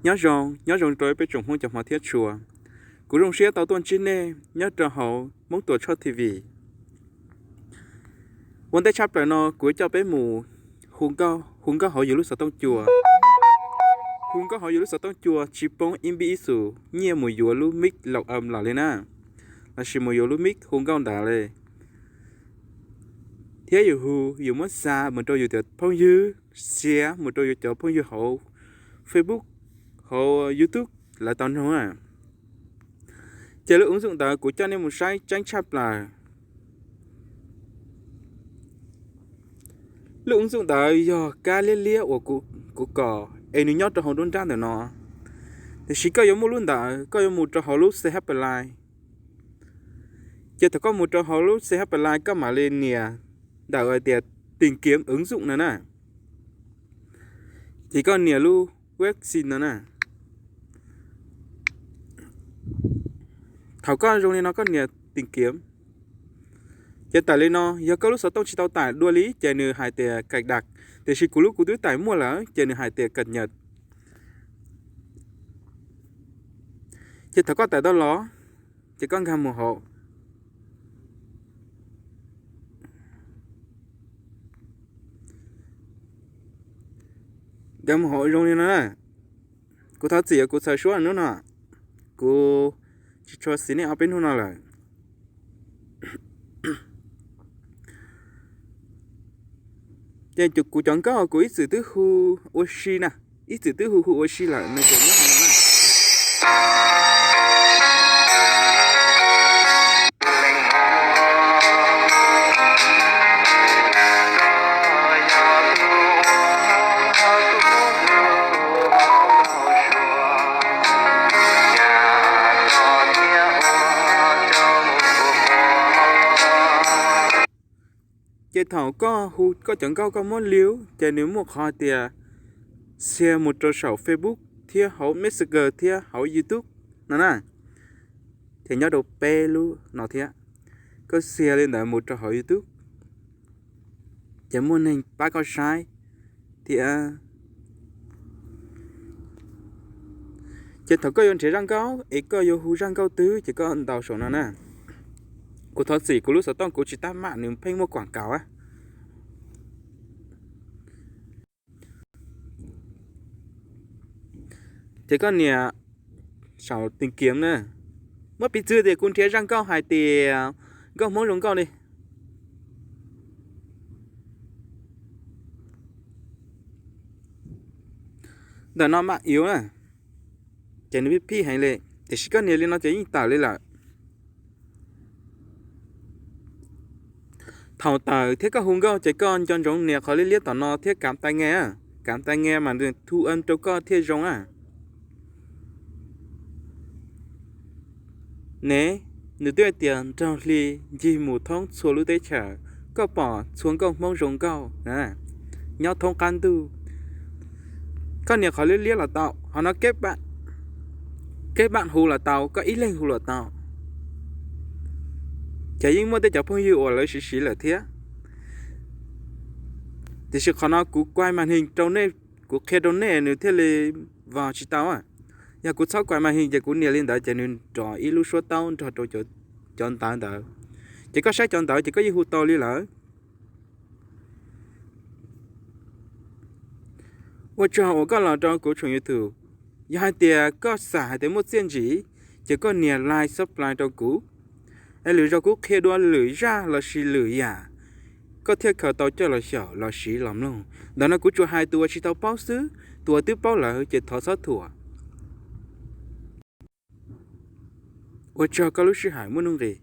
Nyob zoo, nyob zoo rau peb tsoom Hmoob cov hmov thiab tshua. Kuv zoo siab tau tuaj ntsib nej nyob rau hauv Hmoob Tuam Tshoj T V. Ua ntej tshaj plaws no kuv yuav coj peb mus hu nkauj, hu nkauj hauv yus lub xov tooj cua. Hu nkauj hauv yus lub xov tooj cua tsis poob ib npib ib xus nyiaj mus yuav lub mic laus am los li na, lossis mus yuav lub mic hu nkauj ntawd li. Thiab yus hu, yus muab xa mus rau yus cov phooj ywg, share mus rau yus cov phooj ywg hauv Facebook, hauv YouTube lawv tau nug. Ces lub ứng dụng ntawd kuv coj nej mus saib tseeb tshaj plaws. Lub ứng dụng ntawd yog kab liab liab uas kuv kom es nws nyob rau hauv nruab nrab ntawm no. Tiam sis koj yuav muaj lub ntawd koj yuav mus rau hauv lub C H Play. Ces thaum koj mus rau hauv lub C H Play koj mam li nias ntawm hais tias tìm kiếm ứng dụng no na. Ces koj nias lub website no na. Thaum koj zoo li no koj nias tìm kiếm. Ces tawm li no, yog koj lub xov tooj tsis tau tải dua li ces nws hais tias cài đặt, tiam sis kuv lub kuv twb tải muaj lawm ces nws hais tias cập nhật. Ces thaum koj tải tau los, ces koj nkag mus hauv. Nkag mus hauv zoo li no na. Kuv thov txim kuv txhawj suab hnub no, kuv tsis tshua xis neej ob peb hnub no lawm. Ces kuv cov nkauj kuv ib txwm twb hu ua si na, ib txwm twb hu hu ua si lawm no ces nyob hauv no na. Ces thaum koj hu koj cov nkauj koj muab liu ces nws muaj qhov tias share mus rau saum Facebook thiab hauv Messenger thiab hauv YouTube no na. Ces nyob rau peb lub no thiab, koj share li ntawd mus rau hauv YouTube ces muaj neeg pab koj saib thiab. Ces thaum koj yuav nrhiav zaj nkauj es koj yuav hu zaj nkauj twg ces koj ntaus saum no na. Kuv thov txim kuv lub xov tooj kuv tsis tab mam nws pheej muaj quảng cáo. Ces koj nias saum tìm kiếm na. Muab piv txwv tias kuv nrhiav zaj nkauj hais tias nkauj Hmoob zoo nkauj li. Ntawm no mam iv na, ces nws pib pib heev li, tiam sis koj nias li no ces yeej tawm li lawm. Thaum tawm thiab koj hu nkauj ces koj nco ntsoov nias qhov liab liab tom no thiab cắm tai nghe, cắm tai nghe mas thu âm rau koj thiaj zoo na. Ne, nws twb hais tias nrog hli ncig mus thoob txhua lub teb chaws, koj pom txhua nkauj Hmoob zoo nkauj nyob thoob qab ntuj. Koj nias qhov liab liab los tau, ho no keb pam hu los tau, koj ib leeg hu los tau. Ces yeej muaj tej cov phooj ywg uas lawv siv siv lawm thiab. Tiam sis qhov no kuv quay màn hình rau nej, kuv qhia rau nej nws thiaj li vog tsis tau. Yog kuv txhob quay màn hình ces kuv nias li ntawd ces nws nrov ib lub suab taub nrog rau cov ntawv ntawd. Ces koj saib cov ntawv ces koj yeej hu tau li lawm. Ua tsaug uas koj los rau kuv tshooj YouTube. Yog hais tias koj xav hais tias muaj txiaj ntsig, ces koj nias like, subscribe rau kuv. Es lwm zaus kuv qhia dua lwm zaj lossis lwm yam, koj thiaj khaws tau coj los xyaum los siv los mloog. Ntawm no kuv tsuas hais tus uas tsis tau paub xwb, tus uas twb paub lawm ces thov txhob thuam. Ua tsaug koj lub sij hawm muaj nuj nqis.